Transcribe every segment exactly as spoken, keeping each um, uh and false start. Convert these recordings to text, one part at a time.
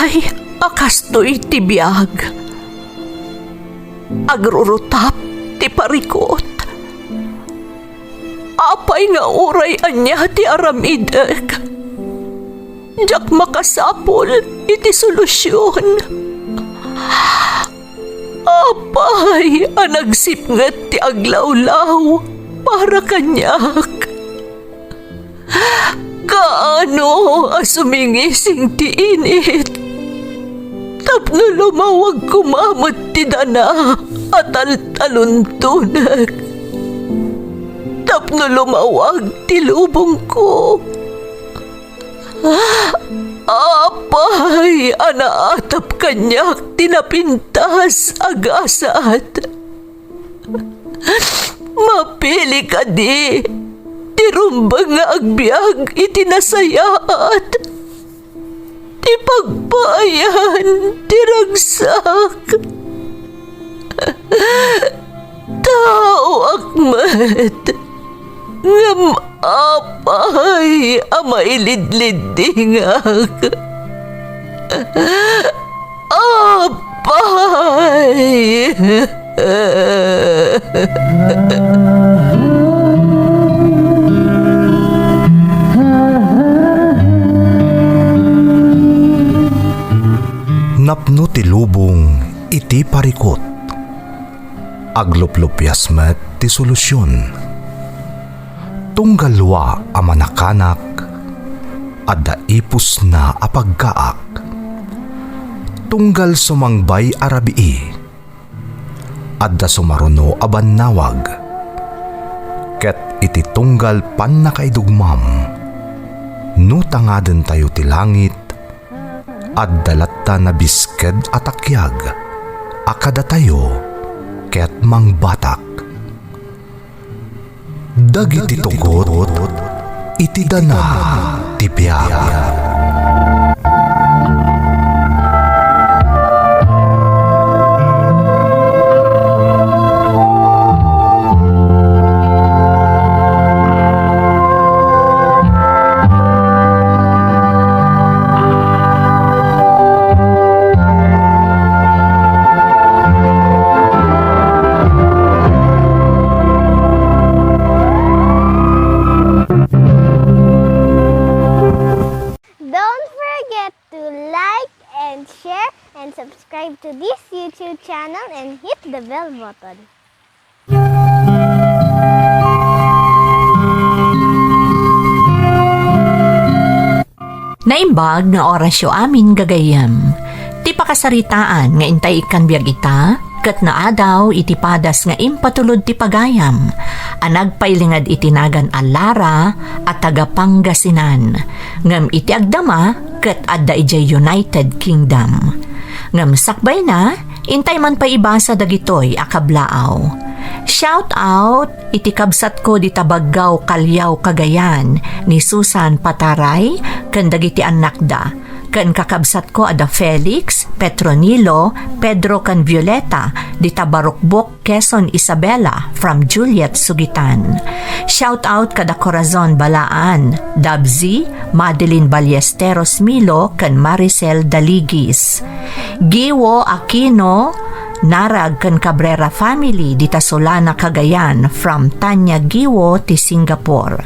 Ay, a kastoy ti biag. Agrurutap ti parikut. Apay nga uray ania ti aramidek, diak makasapul iti solusion. Apay a nagsipnget ti aglawlaw para kaniak? Kaano a sumingising ti init tapno lumawag koma met ti dana a taltaluntonek, tapno lumawag ti lubongko? Apay a naatap kaniak ti napintas a gasat? Mapili kadi ti rumbeng nga agbiag iti nasayaat, ti pagpaayan ti ragsak? Taoak met, ngem apay a mailidliddingak? Apay! Napno ti lubong iti parikut. Agluplupias met ti solusion. Tunggal lua a manakanak, adda ipusna a pagkaak. Tunggal sumangbay a rabii, adda sumaruno a bannawag. Ket iti tunggal pannakaidugmam, no tangadentayo ti langit, adda latta nabisked a takiag a kadatayo ket mangbatak. Dagiti tugot iti dana ti biag. Don't forget to like and share and subscribe to this YouTube channel and hit the bell button. Naimbag nga orasyo amin, gagayyem. Ti pakasaritaan nga intay ikkan biag ita, ket naadaw iti padas nga impatulod ti pagayam, a nagpailingad iti nagan a Lara a taga Pangasinan, ngem iti agdama ket adda idiay United Kingdom. Ngem sakbayna, intay man pay ibasa dagitoy a kablaaw. Shout out iti kabsatko dita Baggao, Callao, Cagayan, ni Susan Pataray, ken dagiti annakda, ken kakabsatko a da Felix, Petronilo, Pedro, ken Violeta, dita Barukbok, Quezon, Isabela, from Juliet Sugitan. Shout out kada Corazon Balaan, Dabzi, Madeline Ballesteros Milo, ken Maricel Daligis. Giwo Aquino, Narag ken Cabrera family, dita Solana, Cagayan, from Tanya Giwo ti Singapore.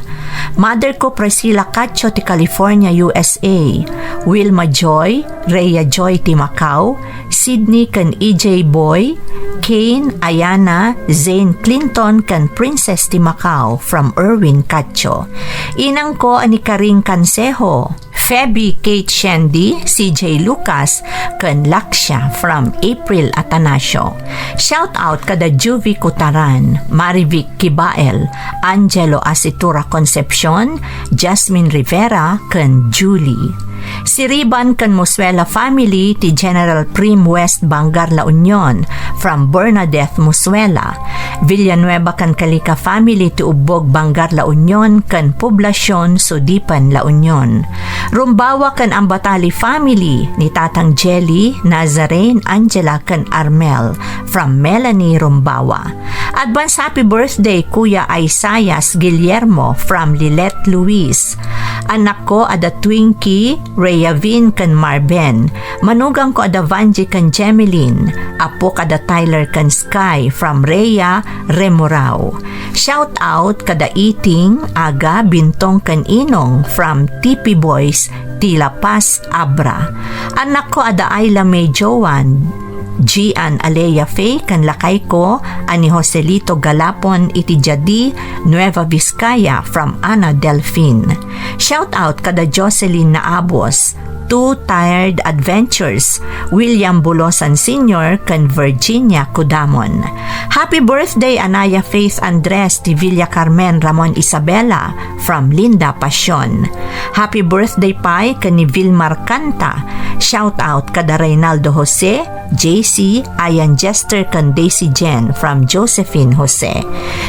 Mother ko, Priscilla Cacho ti California, U S A. Wilma Joy, Rhea Joy ti Macau, Sydney ken E J Boy, Kane, Ayana, Zane Clinton, ken Princess ti Macau from Erwin Cacho. Inangko a ni Karing Cansejo, Feby, Kate, Shandy, C J Lucas, ken Lakshya from April Atanasio. Shout out kada Juvie Cutaran, Marivic Kibael, Angelo Asitura Concepcion, Jasmine Rivera, ken Julie. Siriban ken Musuela family ti General Prim West Bangar, La Union, from Bernadette Musuela. Villanueva ken Calica family ti Ubbog, Bangar, La Union, ken Poblacion, Sudipan, La Union. Rumbawa ken Ambatali family ni Tatang Jelly, Nazarene, Angela, ken Armel, from Melanie Rumbawa. Advance happy birthday, Kuya Isaias Guillermo, from Lilet Luis. Anakko a da Twinkie, Rhea Vin ken Marben. Manugangko a da Vangie ken Jemeline. Appok a da Tyler ken Sky from Rhea, Remurao. Shout out kada Iting, Aga, Bintong ken Inong from T P Boys, ti La Paz, Abra. Anakko a da Ayla May Joan, Gian, Alea Faye ken lakayko a ni Joselito Galapon iti Jadi, Nueva Vizcaya from Ana Delfin. Shout out kada Jocelyn Naabos, Two Tired Adventures, William Bulosan Senior ken Virginia Cudamon. Happy birthday, Anaya Faith Andres ti Villa Carmen Ramon Isabela from Linda Pasion. Happy birthday pay ken ni Vilmar Canta. Shout out kada Reynaldo Jose, J C, Ian Jester ken Daisy Jen from Josephine Jose.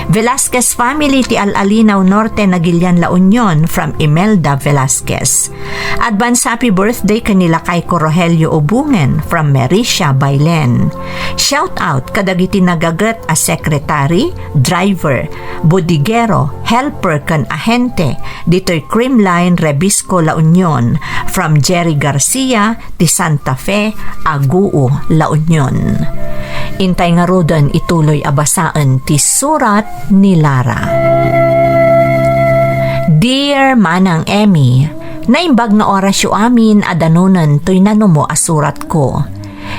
Velasquez family ti Al-Alinaw Norte, Nagilian, La Union from Imelda Velasquez. Advance happy birthday ken ni lakayko Rogelio Ubungen from Mericia, Bailen. Shout out kadagiti nagaget a secretary, driver, bodigero, helper ken ahente ditoy Creamline, Rebisco, La Union from Jerry Garcia ti Santa Fe, Aguo, La Union. Intay ngaruden ituloy a basaen ti surat ni Lara. Dear Manang Emmy, naimbag nga orasyo amin a danonen toy nanumo a suratko.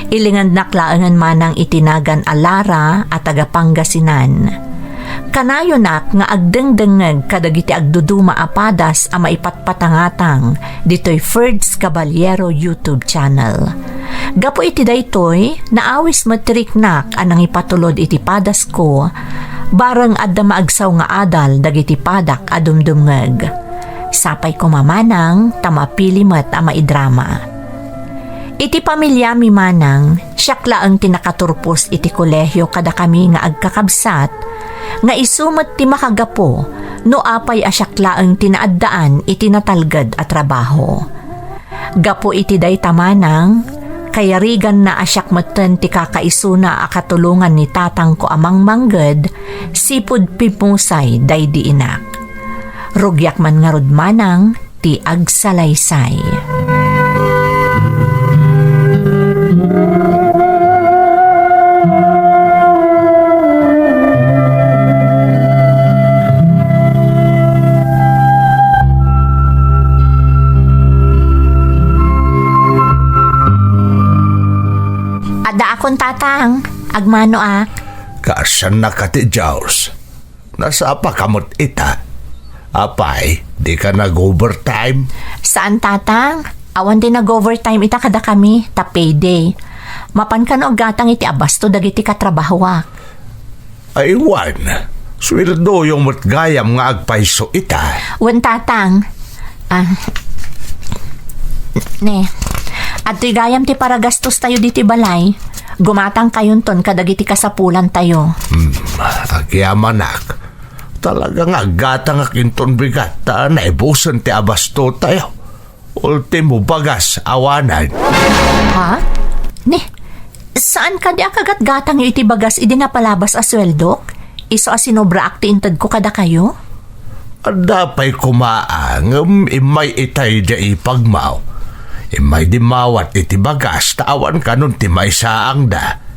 Ilingannak laengen manang iti nagan a Lara a taga Pangasinan. Kanayonak nga agdengdengngeg kadagiti agduduma a padas a maipatpatangatang ditoy Ferds Caballero YouTube channel. Gapu iti daytoy, naawis met ti riknak a nangipatulod iti padasko, bareng adda maagsaw nga adal dagiti padak a dumdumngeg. Sapay koma manang ta mapili met a maidrama. Iti pamiliami manang, siak laeng ti nakaturpos iti kolehio kadakami nga agkakabsat, nga isu met ti makagapu no apay a siak laeng ti naaddaan iti natalged a trabaho. Gapu iti dayta manang, kayariganna a siak metten ti kakaisuna a katulongan ni tatangko a mangmangged, sipud pimmusay daydi inak. Rugiak man ngarud manang, ti agsalaysay. Addaakon, Tatang. Agmanoak. Kaasannaka ti Dios. Nasapaka met ita. Apay, dika nag-overtime? Saan, Tatang. Awan ti nag-overtime ita kadakami, ta payday. Mapan kano aggatang iti abasto dagiti katrabahoak. Ay, wen. Sueldoyo met gayam nga agpayso ita. Wen, Tatang. Ah. Ne. Adtoy gayam ti paragastostayo ditoy balay. Gumatangkayonton kadagiti kasapulantayo. Hmm, agyamanak. Talaga nga aggatangak inton bigat ta naibusen ti abastotayo. Ultimo bagas awanen. Ha? Ne, saan kadi a kagatgatangyo iti bagas idi napalabas a sueldok? Isu a sinobraak ti intedko kadakayo? Adda pay koma a, ngem immay itay diay ipagmaw. Immay dimmawat iti bagas ta awan kanon ti maisaangda.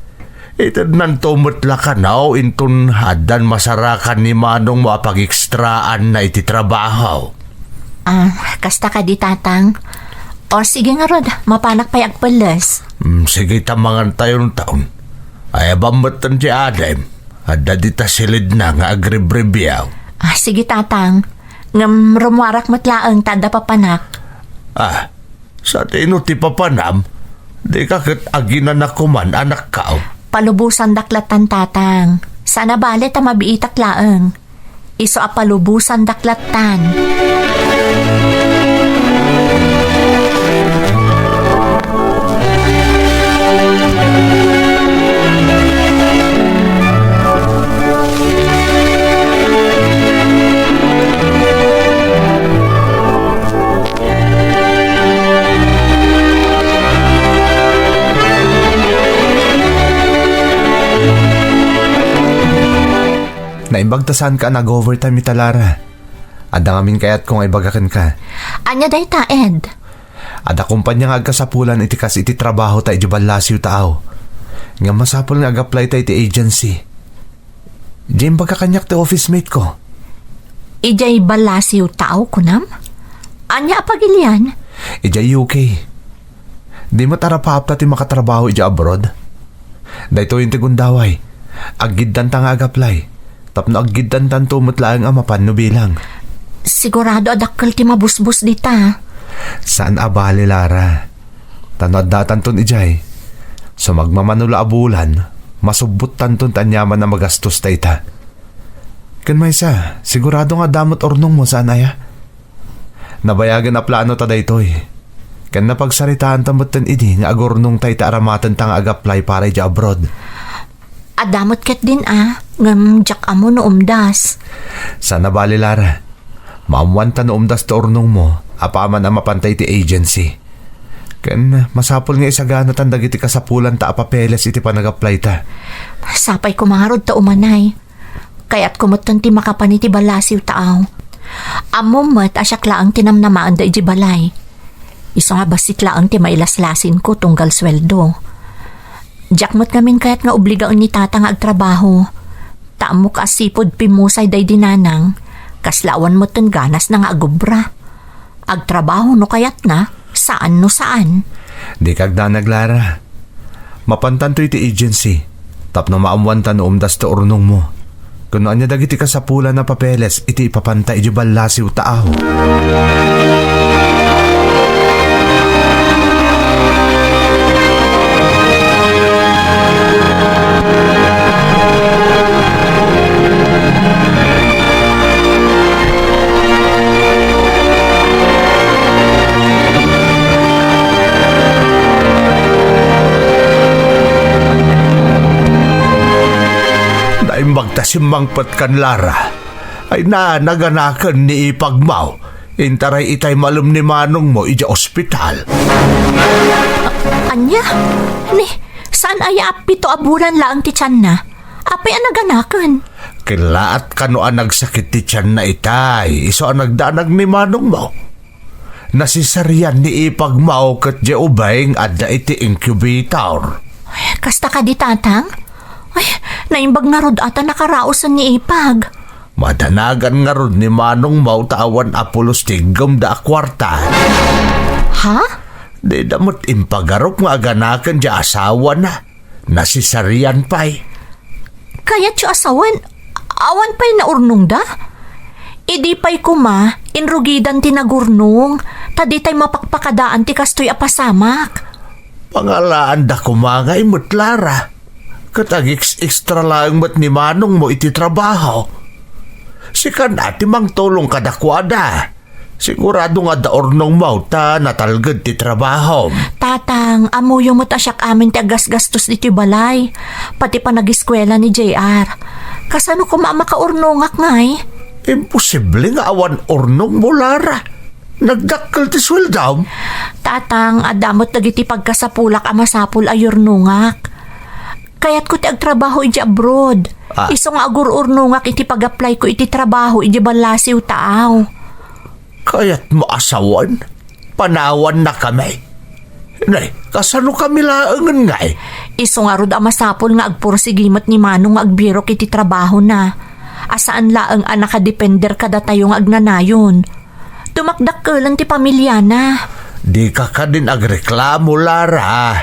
Itednanto met la kano inton addan masarakan ni manongmo a pagekstraanna iti trabaho. Ah, kasta kadi, Tatang? O, sige ngarud, mapanak pay agpelles. Mm, sige, ta mangantayonton. Ayabam metten ti adim. Adda dita silidna nga agribribiaw. Ah, sige, Tatang. Ngem rummuarak met laeng ta adda papanak. Ah, sadino ti papanam? Dika ket aginana koman, anakko? Palubosandak lattan, Tatang. Saan a bale ta mabiitak laeng. Isu a palubosandak lattan. Naimbag ta saanka a nag-overtime ita, Lara. Adda ngamin kayatko nga ibaga kenka. Ania dayta, Ed? Adda kompania nga agkasapulan iti kas iti trabahota idiay ballasiw ta aw. Ngem masapul nga ag-applyta iti agency. Diay imbaga kaniak ti office mate ko. Idiay ballasiw ta aw, kunam? Ania a pagilian? Idiay U K. Di met arapaapta ti makatrabaho idiay abroad. Daytoyen ti gundaway. Aggiddanta nga ag-apply. Tapno aggiddantanto met laeng a mapan no bilang. Sigurado a dakkel ti mabusbos dita. Saan a bale, Lara. Ta no addatanton idiay, sumagmamano la a bulan, masubbottanton ti aniaman a magastos ta ita. Ken maysa, sigurado nga adda met urnongmo, saan aya? Nabayagen a planota daytoy. Ken napagsaritaanta metten idi nga agurnongta iti aramatenta nga ag-apply para idiay abroad. Adda met ketdin a, ngem diak ammo no umdas. Saan a bale, Lara. Maammoanta no umdas ti urnongmo, apaman a mapanta iti agency. Ken masapul nga isaganatan dagiti kasapulanta a papeles iti panag-applyta. Sapay koma ngarud ta umanay. Kayatko metten ti makapan iti ballasiw ta aw. Ammom met a siak laeng ti namnamaenda idiay balay. Isu nga bassit laeng ti mailaslasinko tunggal sueldo. Diak met ngamin kayat nga obligaen ni tata nga agtrabaho. Ta ammok a sipud pimmusay daydi nanang, kasla awan metten ganasna nga agobra. Agtrabaho no kayatna, saan no saan. Dika agdanag, Lara. Mapantanto iti agency, tapno maammoanta no umdas ti urnongmo. Ken no ania dagiti kasapulan a papeles iti ipapanta idiay ballasiw ta aw. Naimbag ta simmangpetkan, Lara. Ay na, naganaken ni ipagmo. Intaray itay malem ni manongmo idiay ospital. Ania? Ni, saan aya a pito a bulan laeng ti tianna? Apay a naganaken? Kellaat kano a nagsakit ti tianna itay, isu a nagdanag ni manongmo. Nasisarian ni ipagmo ket diay ubing adda iti incubator. Ay, kasta kadi, tatang? Ay, naimbag ngarud a ta nakaraosen ni ipag. Madanagan ngarud ni manongmo ta awan a pulos ti iggemda a kuarta. Ha? Dida met impagarup nga aganaken diay asawana. Nasisarian pay. Kayatyo a sawen, awan pay naurnongda? Idi pay koma, inrugidan ti nagurnong, ta ditay mapakpakadaan ti kastoy a pasamak. Pangalaanda koma ngay met, Lara. Ket ageks-extra laeng met ni manongmo iti trabaho. Sika a ti mangtulong kadakuada. Sigurado nga adda urnongmo ta natalged ti trabahom. Tatang, ammoyo met a siak amin ti aggasgastos ditoy balay. Pati panagiskuela ni J R. Kasano koma a makaurnongak ngay? Imposible nga awan urnongmo, Lara. Nagdakkel ti sueldom. Tatang, adda met dagiti pagkasapulak a masapul a yurnongak. Kayatko ti agtrabaho idiay abroad. Ah. Isu nga agur-urnongak iti pag-applyko iti trabaho idiay ballasiw ta aw. Kayatmo a sawen? Panawannakami. Nay, kasanokami laengen ngay? Isu ngarud a masapul nga agpursigi met ni Manong nga agbirok iti trabahona. A saan laeng a nakadepender kadatayo nga agnanayon. Dumakdakkelen ti pamiliana. Dika kadin agreklamo, Lara.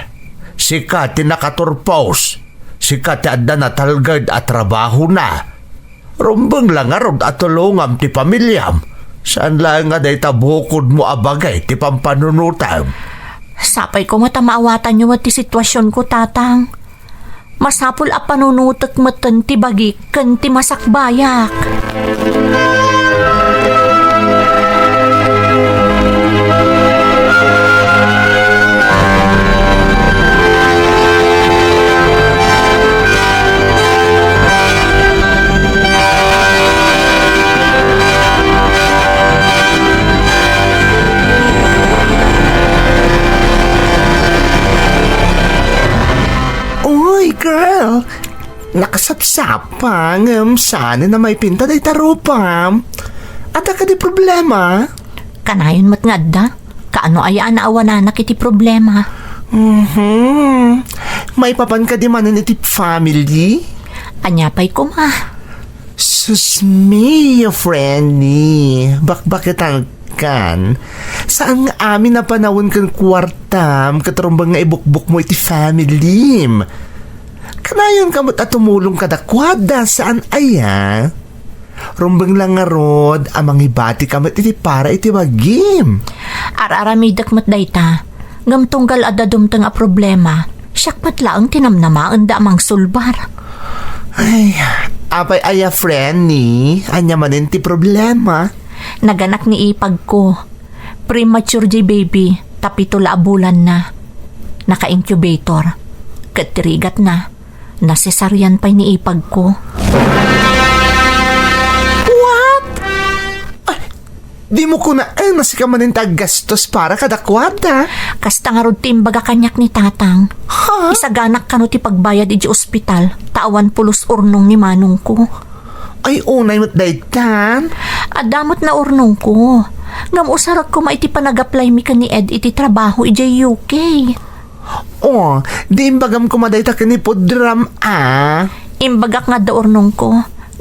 Sika ti nakaturpos. Sika ti adda natalged a trabahona. Rumbeng la ngarud a tulongam ti pamiliam. Saan laeng nga dayta bukodmo a bagay ti pampanunotem. Sapay koma ta maawatanyo met ti situasionko, Tatang. Masapul a panunotek metten ti bagik ken ti masakbayak. Uy, girl! Nakasapsapa, ngem saan a maipinta dayta rupam? Adda kadi problema? Kanayon met nga adda. Kaano aya a naawananak iti problema? Mhm. Maipapan kadi manen iti family? Ania pay koma? Sus, Mia, Frenny, bakbaketankan. Saan nga amin a panawen ken kuartam ket rumbeng nga ibukbokmo iti familiem. Kanayonka met a tumulong kadakuada, saan aya? Rumbeng la ngarud a mangibatika met iti para iti bagim. Ar-aramidek met dayta. Ngem tunggal adda dumteng a problema, siak met laeng ti namnamaenda a mangsulbar. Ay, apay aya, Frenny? Ania manen ti problema? Naganak ni ipagko. Premature diay baby, ta pito la a bulanna. Naka-incubator. Ket ti rigatna, nasesarian pay ni ipagko. What? Ay, dimo kunaen a sika manen ti aggastos para kadakuada? Kasta ngarud ti imbaga kaniak ni tatang. Ha? Isaganak kano ti pagbayad idiay ospital, ta awan pulos urnong ni manongko. Ay, unay met daytan. Adda met naurnongko. Ngem usarak koma iti panag-apply mi ken ni Ed iti trabaho idiay U K. Oh, di imbagam koma dayta ken ni Pudram, a? Imbagak nga adda urnongko,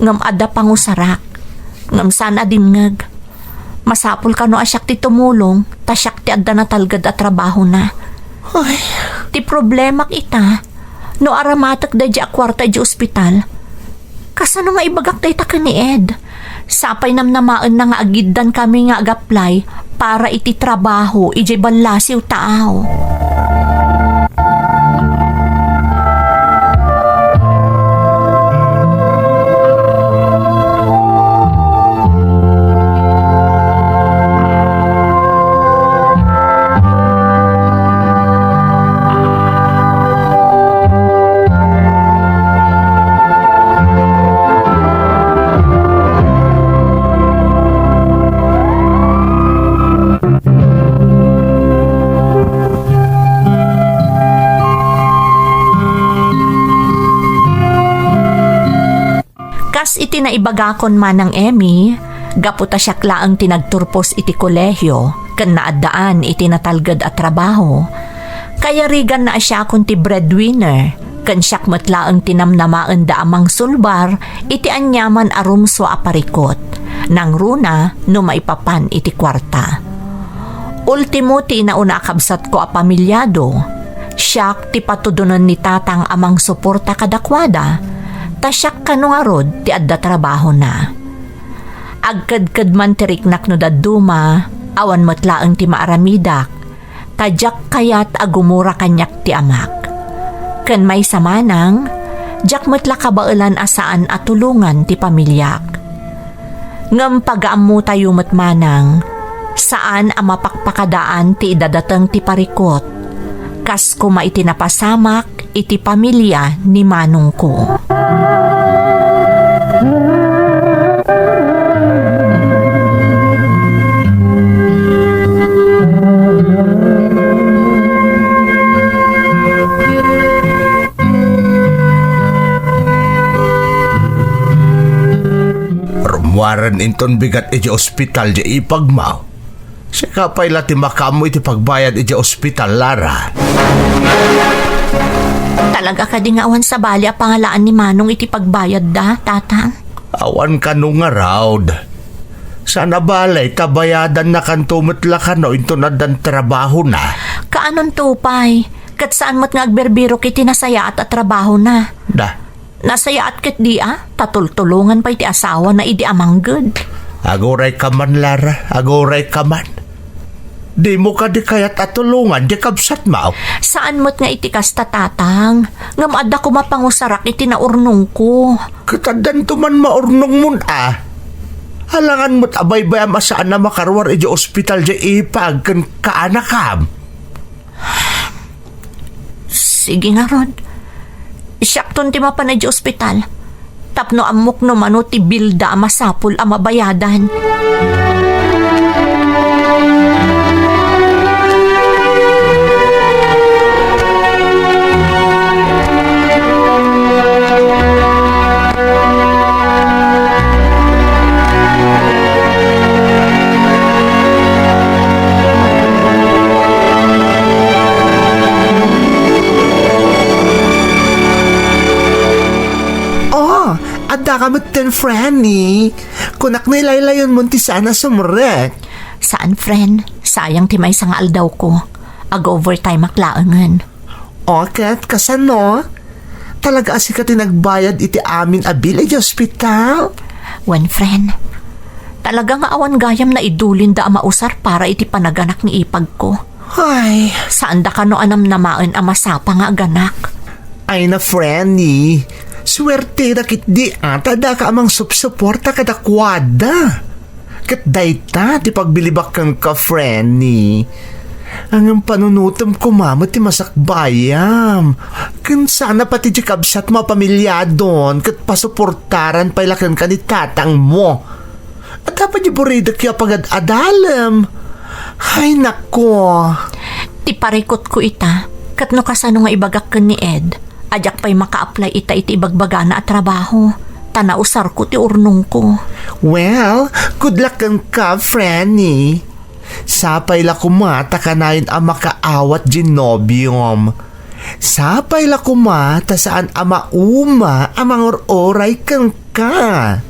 ngem adda pangusarak. Ngem saan a dimngeg. Masapul kano a siak ti tumulong, ta siak ti adda natalged a trabahona. Ay. Ti problemak ita, no aramatek daydiay a kuarta idiay ospital, kasano nga ibagak dayta ken ni Ed? Sapay namnamaenna nga agiddan kami nga agaplay para iti trabaho idiay ballasiw taaw. Kas iti naibagakon manang Emmy, gapu ta siak laeng ti nagturpos iti kolehio ken naaddaan iti natalged a trabaho, kayariganna a siakon ti breadwinner ken siak met laeng ti namnamaenda a mangsulbar iti aniaman a rumsua a parikot, nangruna no maipapan iti kuarta. Ultimo ti inauna a kabsatko a pamilyado, siak ti patudonen ni tatang a mangsuporta kadakuada, ta siak kano ngarud ti adda trabahona. Agkedked man ti riknak no dadduma, awan met laeng ti maaramidak, ta diak kayat a gumura kaniak ti amak. Ken maysa manang, diak met la kabaelan a saan a tulongan ti pamiliak. Ngem pagaammotayo met manang, saan a mapakpakadaan ti idadateng ti parikot, kas koma iti napasamak iti pamilia ni manongko. Rummuaren inton bigat idiay ospital diay ipagmo. Sika pay la ti makaammo iti pagbayad idiay ospital, Lara. Talaga kadi nga awan sabali a pangalaan ni Manong iti pagbayadda, Tatang? Awan kano ngarud. Saan a bale ta bayadannakanto met la kano inton addan trabahona. Kaanonto pay? Ket saan met nga agbirbirok iti nasayaat a trabahona. Da. Nasayaat ketdi a, ta tultulongan pay ti asawana idi amangged. Agurayka man, Lara, agurayka man. Dimo kadi kayat a tulongan diay kabsatmo? Saan met nga iti kasta, Tatang. Ngem adda koma pangusarak iti naurnongko. Ket addanto man maurnongmon a. Alangan met a baybayam a saan a makaruar idiay ospital diay ipag ken kaanakam. Sige ngarud. Siakton ti mapan idiay ospital. Tapno ammok no mano ti bilda a masapul a mabayadan. Kametten, Franny. Kunak no ilaylayon mon ti saan a sumrek. Saan, friend. Sayang ti maysa nga aldawko. Ag-overtime ak laengen. O, ket kasano? Talaga a sika ti nagbayad iti amin a bill iti ospital? Wen, friend. Talaga nga awan gayam naidulinda a mausar para iti panaganak ni ipagko. Ay. Saanda kano a namnamaen a masapa nga aganak. Ay na, Franny. Suerte da ketdi a ta addaka a mangsupsuporta kadakuada. Ket dayta ti pagbilibak kenka, Franny. Ngem panunotem koma met ti masakbayam. Ken sana pati ti kabsatmo a pamiliadon ket pasuportaran pay la kenka ni tatangmo. Adda pay ti buridekyo a pagad-adalem. Ay, nako. Ti parikutko ita, ket no kasano nga ibagak ken ni Ed, a diak pay maka-apply ita iti ibagbagana a trabaho, ta nausarko ti urnongko. Well, good luck kenka, Franny. Sapay la koma ta kanayon a makaawat diay nobiom. Sapay la koma ta saan a mauma a mangur-uray kenka.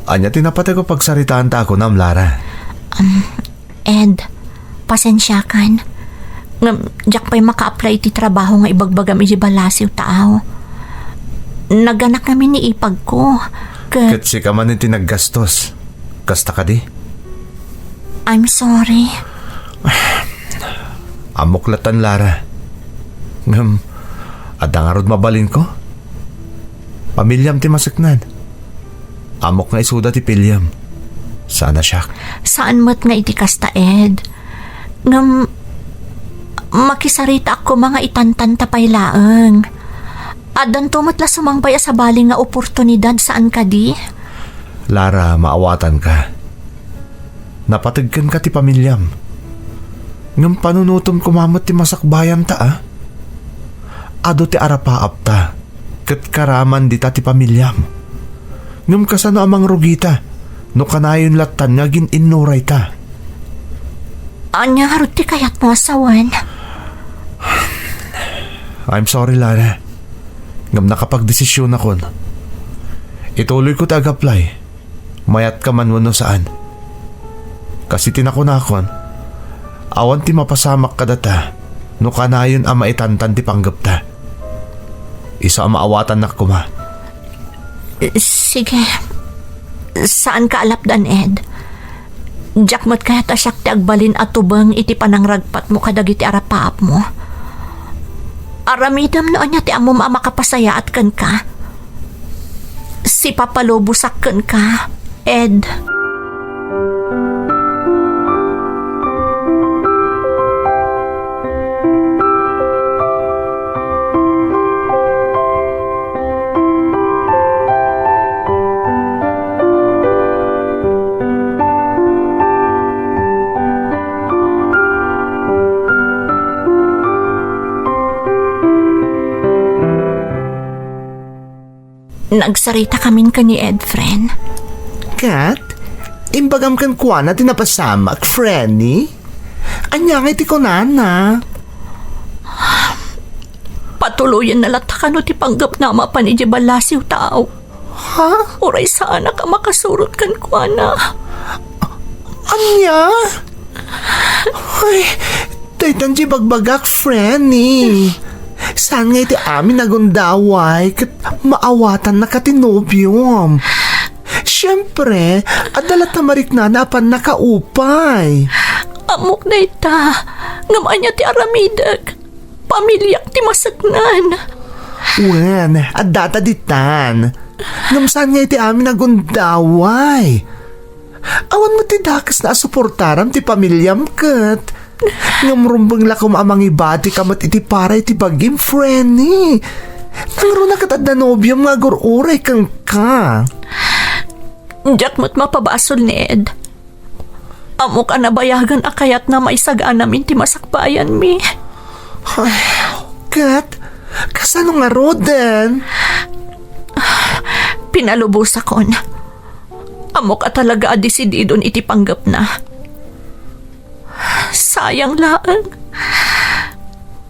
Ania ti napateg a pagsaritaan ta a kunam, Lara? Um, Ed, pasensiakan. Ngem, diak pay maka-apply iti trabaho nga ibagbagam iti ballasiw ta aw. Naganak ngamin ni ipagko. Ket Ket sika man ti naggastos. Kasta kadi? I'm sorry. Ammok lattan, Lara. Ngem, adda ngarud mabalinko? Pamiliam ti maseknan. Ammok nga isuda ti piliam. Saan a siak. Saan met nga iti kasta, Ed. Ngem, makisaritaak koma nga itantanta pay laeng. Addanto met la sumangbay a sabali nga oportunidad, saan kadi? Lara, maawatanka. Napateg kenka ti pamiliam. Ngem panunotem koma met ti masakbayanta, a? Adu ti arapaapta, ket karaman dita ti pamiliam. Ngem kasano a mangrugita no kanayon lattan nga agin-innurayta? Ania ngarud ti kayatmo a sawen? I'm sorry, Lara. Ngem nakapagdesisionakon. Ituloyko ti ag-apply. Mayatka man wenno saan. Kas iti nakunakon, awan ti mapasamak kadata no kanayon a maitantan ti panggepta. Isu a maawatannak koma. Sige. Saanka a lapdan, Ed. Diak met kayat a siak ti agbalin a tubeng iti panangragpatmo kadagiti arapaapmo. Aramidem no ania ti ammom a makapasayaat kenka. Sipapalubosak kenka, Ed. Nagsarita kamin ken ni Ed, friend. Kat, imbagam kenkuana ti napasamak, Franny? Ania ngay ti kunana? Patuloyenna latta kano ti panggepna a mapan idiay ballasiw ta aw? Ha? Uray saanak a makasurot kenkuana. Ania? Ay, daytan ti bagbagak, Franny. Saan nga iti amin a gundaway ket maawatannaka ti nobiom? Siempre, adda latta mariknana a pannakaupay. Ammok dayta, ngem ania ti aramidek? Pamiliak ti maseknan. Wen, addata ditan. Ngem saan nga iti amin a gundaway? Awan met ti dakesna a suportaram ti pamiliam ket. Ngem rumbeng la koma a mangibatika met iti para iti bagim, Franny. Nangruna ket adda nobiom nga agur-uray kenka. Diak met mapabasol, Ned. Ammok a nabayagan a kayatna maisaganamin ti masakbayanmi. Ay, ket, kasano ngaruden? Pinalubosakon. Ammok a talaga a desididon iti panggepna. Sayang laeng.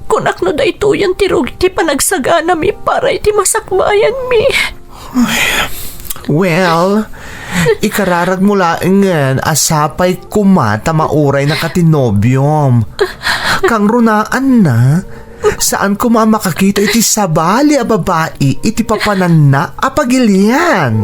Kunak no daytoyen ti rugi ti panagsaganami para iti masakbayanmi. Well, ikararagmo laengen a sapay koma ta mauray na ka ti nobiom. Kangrunaanna, saan koma a makakita iti sabali a babai iti papananna a pagilian.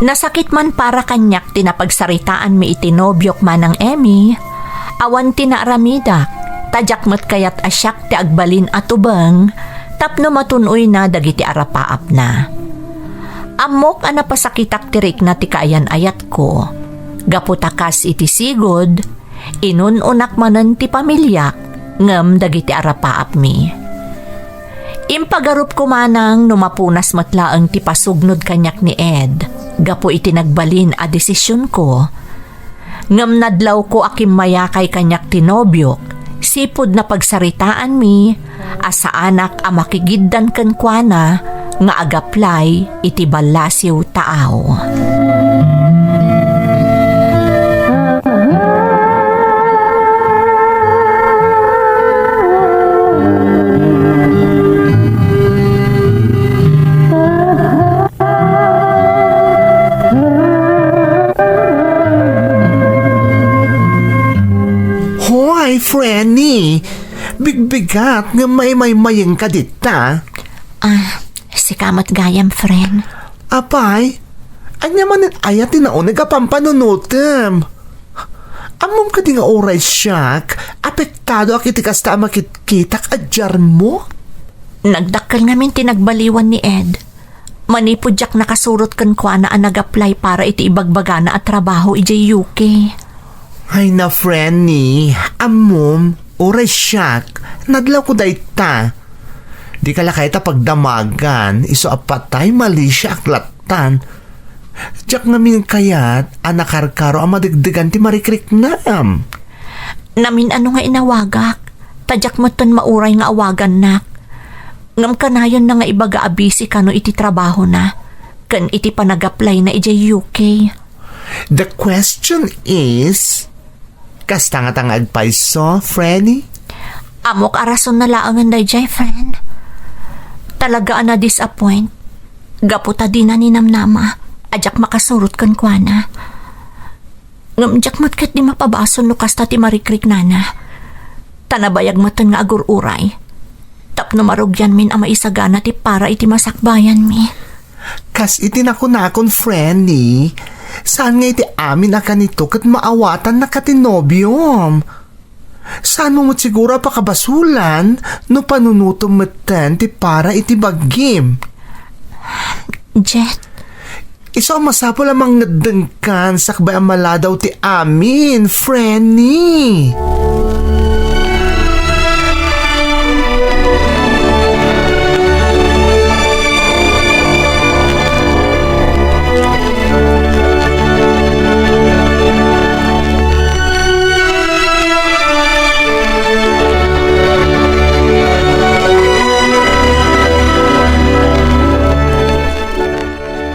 Nasakit man para kaniak ti napagsaritaanmi iti nobiok, Manang Emmy. Awan ti naaramidak, ta diak met kayat a siak ti agbalin a tubeng tapno matun-oyna dagiti arapaapna. Ammok a napasakitak ti rikna ti kaayan-ayatko, gapu ta kas iti sigud, inun-unak manen ti pamiliak ngem dagiti arapaapmi. Impagarupko manang no mapunas met laeng ti pasugnod kaniak ni Ed gapu iti nagbalin a desisionko. Ngem nadlawko a kimmayakay kaniak ti nobiok, sipud napagsaritaanmi a saanak a makigiddan kenkuana nga agaplay iti ballasiw taaw. Hoy, Frenny! Bigbigat nga maimaymayeng ka dita. Ah, sika met gayam, friend. Apay, ania manen aya ti nauneg a pampanunotem? Ammom kadi nga uray siak, apektado ak iti kasta a makitkitak a jarmo? Nagdakkel ngamin ti nagbaliwan ni Ed. Manipud diak nakasurot kenkuana a nag-apply para iti ibagbagana a trabaho idiay U K. Ay na, Frenny, ammom, uray siak, nadlawko dayta. Dika la kayat a pagdamagan, isu a patay malisiak lattan. Diak ngamin kayat a nakarkaro a madegdegan ti marikriknam. Namin-ano nga inawagak, ta diak metten mauray nga awagannak. Ngem kanayonna nga ibaga a busy kano iti trabahona ken iti panag-applyna idiay U K. The question is, kasta ngata nga agpayso, Frenny? Ammok a rasonna laengen daydiay, friend. Talaga a na-disappoint. Gapu ta dina ninamnama a diak makasurot kenkuana. Ngem diak met ketdi mapabasol no kasta ti marikriknana. Ta nabayag metten nga agur-uray. Tapno marugianmin a maisagana ti para iti masakbayanmi. Kas iti nakunakon, Frenny, saan nga iti amin a kanito ket maawatannaka ti nobiom. Saanmo met siguro a pakabasulan no panunotem metten ti para iti baggim? Jet. Isu a masapul a mangngeddengkan sakbay a maladaw ti amin, Frenny.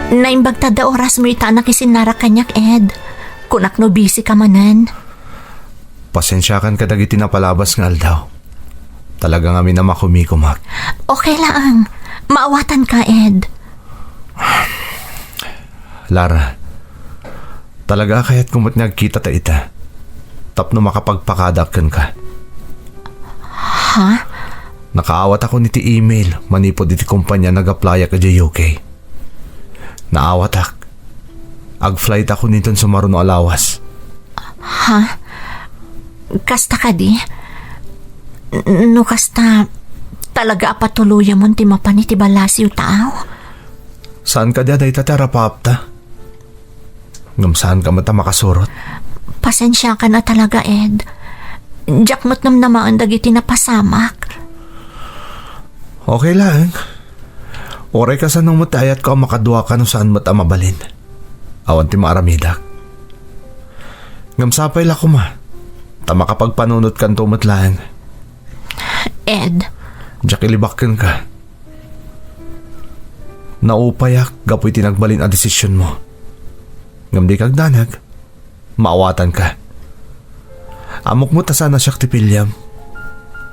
Naimbag ta adda orasmo ita a nakisinnarak kaniak, Ed. Kunak no busy ka manen. Pasensiakan kadagiti napalabas nga aldaw. Talaga ngamin a makumikumak. Okay laeng. Maawatanka, Ed. Lara, talaga a kayatko met nga agkitata ita. tapno makapagpakadaak kenka. Ha? Nakaawatako iti email manipud iti kompania nag-applyak idiay U K. Naawatak. Ag-flight ako inton sumaruno a lawas. Ha? Kasta kadi? N-, no kasta, talaga a patuloyamon ti mapan iti ballasiw taaw? Saan kadi a dayta ti arapaapta? Ngem saanka met a makasurot? Pasensiakan a talaga, Ed. Diak met namnamaen dagiti napasamak. Okay laeng. Uray kasano met ti ayatko a makaduaka no saan met a mabalin. Awan ti maaramidak. Ngem sapay la koma, ta makapagpanunotkanto met laeng. Ed. Diak ilibak kenka. Naupayak gapu iti nagbalin a desisionmo. Ngem dika agdanag, maawatanka. Ammok met a saan a siak ti piliam.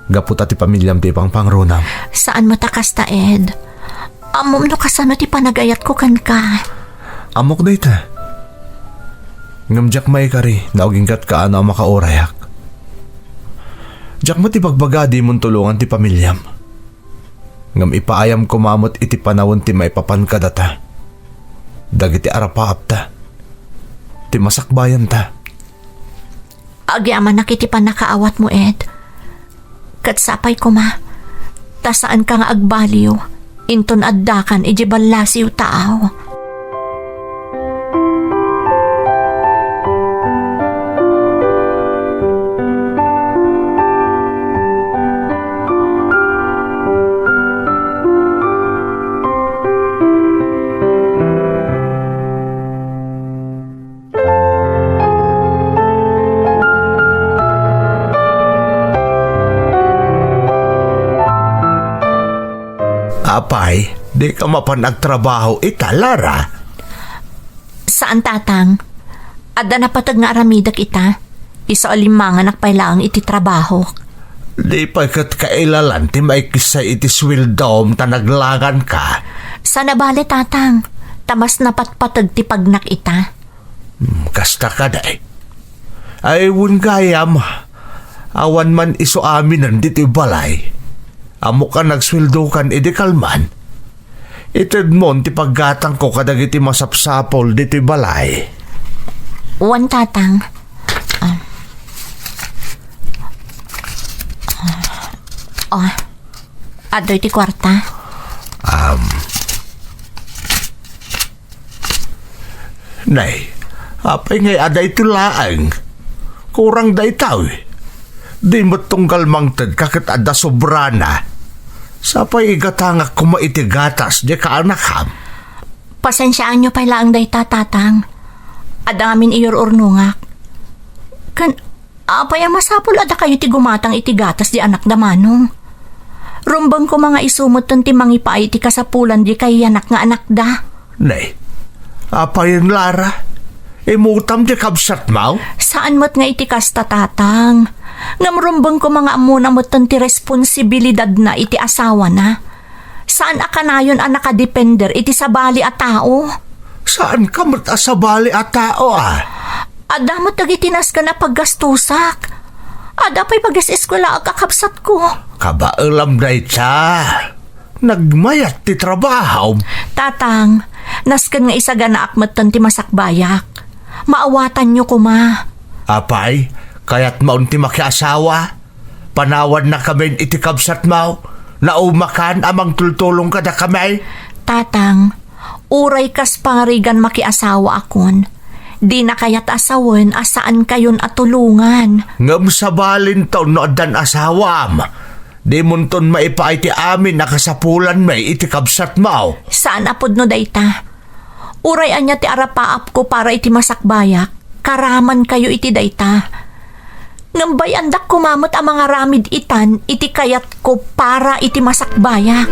Gapu ta ti pamiliam ti ipangpangrunam. Saan met a kasta, Ed. Ammom no kasano ti panagayatko kenka. Ammok dayta. Ngem diak maikari no aginggatka a makaurayak. Diak met ibagbaga a dimon tulongan ti pamiliam. Ngem ipaayam koma met iti panawen ti maipapan kadata dagiti arapaapta, ti masakbayanta. Agyamanak iti pannakaawatmo, Ed. Ket sapay koma, ta saanka nga agbaliw inton addakan idiay ballasiw taaw. Apay, dika mapan agtrabaho ita, Lara? Saan, Tatang. Adda napateg nga aramidek ita. Isu a limmanganak pay laeng iti trabahok. Di pay ket kailalan ti maikessay iti suweldom ta naglanganka. Saan a bale, Tatang. Ta mas napatpateg ti pagnak ita. Hmm, kasta kadi. Ay, wen gayam, awan man isu aminen ditoy balay. Ammok a nagsueldokan idi kalman. Itedmon ti paggatangko kadagiti masapsapul ditoy balay. Wen, Tatang. Ah. Ah. Oh. Adtoy ti kuarta. Um, Nay, apay ngay adda iti laeng? Kurang dayta, uy. Di met tunggal mangted ka ket adda sobrana. Sapay igatangak koma iti gatas, di kaanakam. Pasensiaanyo pay laeng dayta, Tatang. Adda ngamin iyur-urnongak. Kan, Apay a masapul a dakayo ti gumatang iti gatas di anakda, Manong? Rumbeng koma nga isu metten ti mangipaay iti kasapulan di kayanak nga anakda. Nay, apayen, Lara? Imutam ti kabsatmo? Saan met nga iti kasta, Tatang. Ngem rumbeng koma nga ammona metten ti responsibilidadna iti asawana. Saan a kanayon a nakadepender iti sabali a tao. Saanka met a sabali a tao, a? Adda met dagiti nasken a paggastusak. Adda pay pages-eskuelaak a kabsatko. Kabaelam dayta. Nagmayat ti trabahom. Tatang, nasken nga isaganaak metten ti masakbayak. Maawatanyo koma. Apay, kayatmon ti makiasawa? Panawannakamin iti kabsatmo, naumakan a mangtultulong kadakami? Tatang, uray kas pangarigan makiasawaakon, dina kayat a sawen a saankayon a tulongan. Ngem sabalinton no addan asawam, dimonton maipaay ti amin a kasapulanmi iti kabsatmo. Saan a pudno dayta. Uray ania ti arapaapko para iti masakbayak, karamankayo iti dayta. Ngem bay-andak koma met a mangaramid itan iti kayatko para iti masakbayak.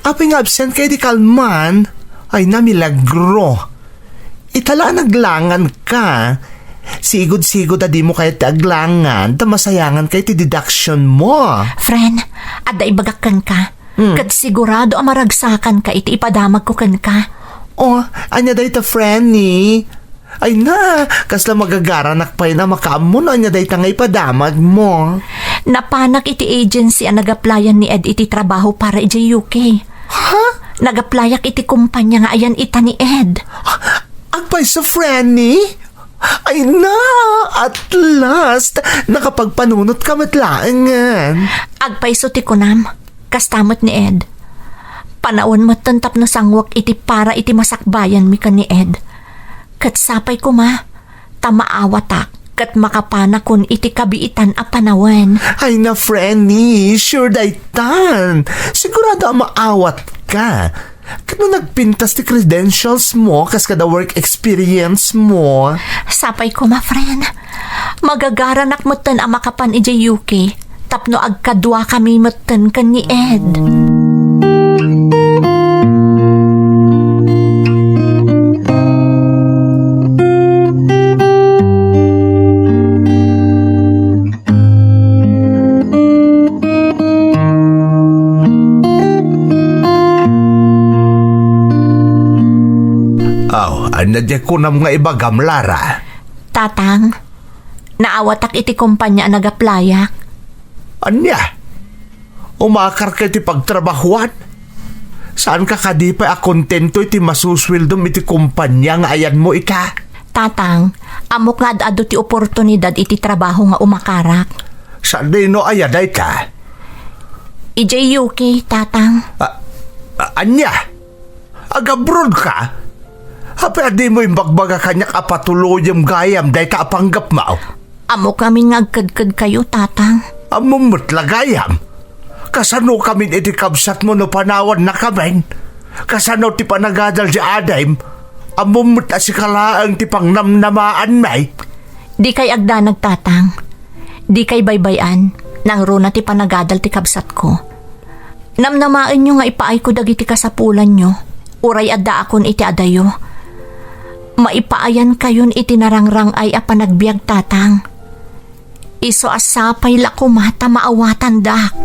Apay nga absent ka iti kalman? Ay, namilagro. Ita la a naglangan ka. Sigud-sigud a dimo kayat ti aglangan, ta masayangan ka iti deduction mo. Friend, adda ibagak kenka. Hmm. Ket sigurado a maragsakan ka iti ipadamagko kenka. Oh, ania dayta, Frenny? Ay na, kasla magagaranak pay a makaammo no ania dayta nga ipadamag mo. Napanak iti agency a nagaplayan ni Ed iti trabaho para idiay U K. Ha? Nagaplayak iti kumpanya nga ayan ita ni Ed. Agpayso, Frenny? Ay na, at last, nakapagpanunot ka met laengen. Agpayso ti kunam. Kasta met ni Ed. Panawen metten tapno sanguek iti para iti masakbayanmi ken ni Ed. Ket sapay koma, ta maawatak ket makapanakon iti kabiitan a panawen. Ay na, Frenny, sure daytan. Sigurado a maawat ka. Ket no nagpintas ti credentials mo kas kada work experience mo. Sapay koma, friend. Magagaranak metten a makapan idiay U K tapno agkaduakami metten ken ni Ed. Aw, ania diay kunam nga ibagam, Lara? Tatang, naawatak iti kumpanya a nagaplayak. Ania? Umakar ka iti pagtrabahuan? Saanka kadi pay a kontento iti masusueldom iti kumpanya nga ayanmo ita? Tatang, ammok nga ad-adu ti oportunidad iti trabaho nga umakarak. Sadino aya dayta? Idiay U K, Tatang. A-, a-, ania? Agabroad ka? Apay a dimo imbagbaga kaniak a patuloyem gayam dayta a panggepmo? Ammok ngamin nga agkedkedkayo, Tatang. Ammom met la gayam. Kasanokamin iti kabsatmo no panawannakamin? Kasano ti panagadal ti adim? Ammom met a sika laeng ti pangnamnamaanmi. Dikay agdanag, Tatang. Dikay baybay-an. Nangruna ti panagadal ti kabsatko. Namnamaenyo nga ipaayko dagiti kasapulanyo, uray addaakon iti adayo. Maipaayankayon iti narangrang-ay a panagbiag, Tatang. Isu a sapay la koma ta maawatandak.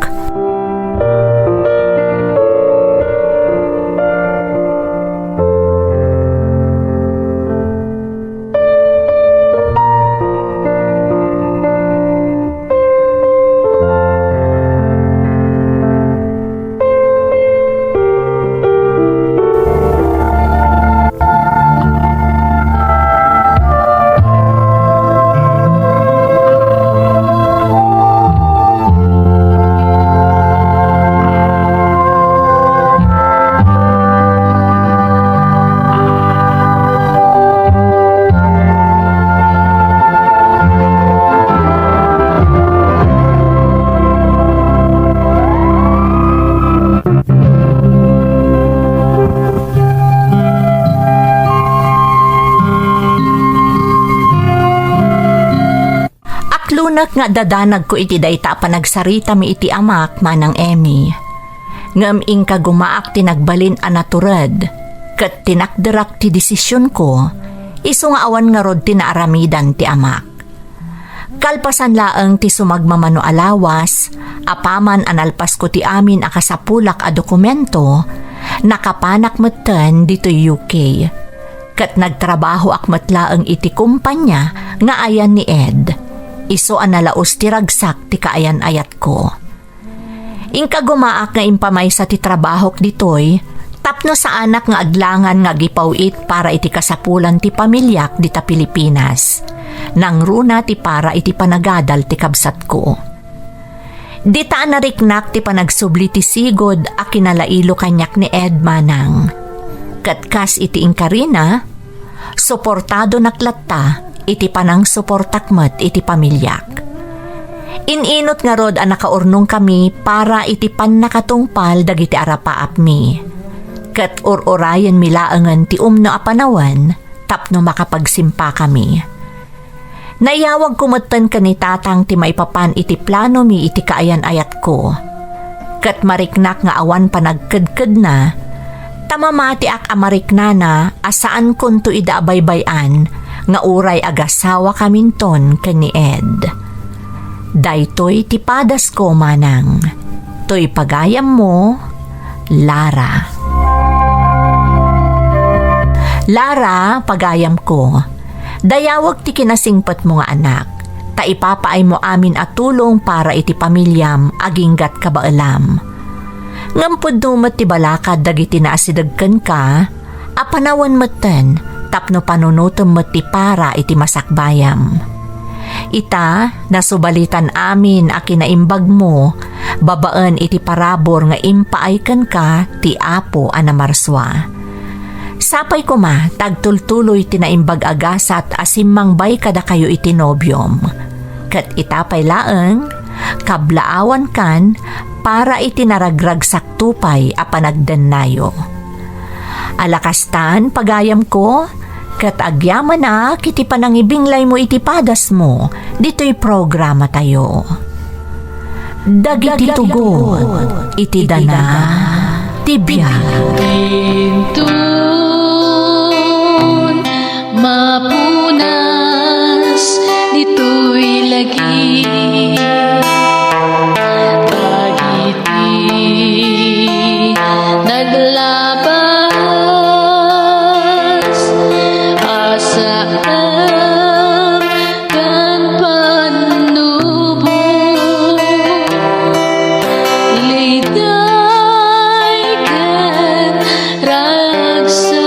Aklonek nga dadanagko iti dayta a panagsaritami iti amak, Manang Emmy. Ngem inkagumaak ti nagbalin a natured, ket tinakderak ti desisionko, isu nga awan ngarud ti naaramidan ti amak. Kalpasan laeng ti sumagmamano a lawas, apaman a nalpasko ti amin a kasapulak a dokumento, nakapanak metten ditoy U K. Ket nagtrabahoak met laeng iti kumpanya nga ayan ni Ed. Isu a nalaus ti ragsak ti kaayan-ayatko. Inkagumaak nga impamaysa ti trabahok ditoy tapno saanak nga aglangan nga agipaw-it para iti kasapulan ti pamiliak dita Pilipinas. Nangruna ti para iti panagadal ti kabsatko. Dita a nariknak ti panagsubli ti sigud a kinalailo kaniak ni Ed, Manang. Ket kas iti inkarina, suportadonak latta iti panangsuportak met iti pamiliak. In-inut ngarud a nakaurnongkami para iti pannakatungpal dagiti arapaapmi. Ket ur-urayenmi laengen ti umno a panawen tapno makapagsimpakami. Naiyawagko metten ken ni Tatang ti maipapan iti planomi iti kaayan-ayatko. ket mariknak nga awan panagkedkedna, ta mamatiak a mariknana a saankonto ida a baybay-an nga uray agasawakaminton ken ni Ed. Daytoy ti padasko, manang. Toy pagayammo, Lara. Lara, pagayamko, dayawek ti kinasingpetmo nga anak, ta ipapaaymo amin a tulong para iti pamiliam aginggat kabaelam. Ngem pudno met ti balakad dagiti naasideg kenka, a panawen metten tapno panunotem met ti para iti masakbayam. Ita, nasubalitan amin a kinaimbagmo babaen iti parabur nga impaay kenka ti Apo a Namarsua. Sapay koma ta agtultuloy ti naimbag a gasat a simmangbay kadakayo iti nobiom. Ket ita pay laeng, kablaawankan para iti naragragsakto pay a panagdennayo. Ala kastan, pagayamko, ket agyamanak iti panangibinglaymo iti padasmo ditoy programatayo. Dagiti tugot iti dana ti biag. Inton mapunas ditoy lagi dagiti naglabas a saan ken pannubo, liday ken ragsak.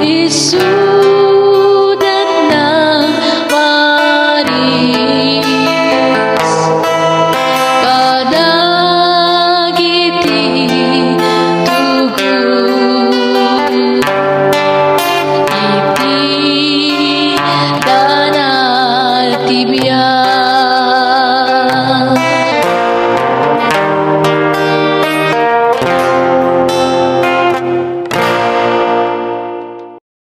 Isu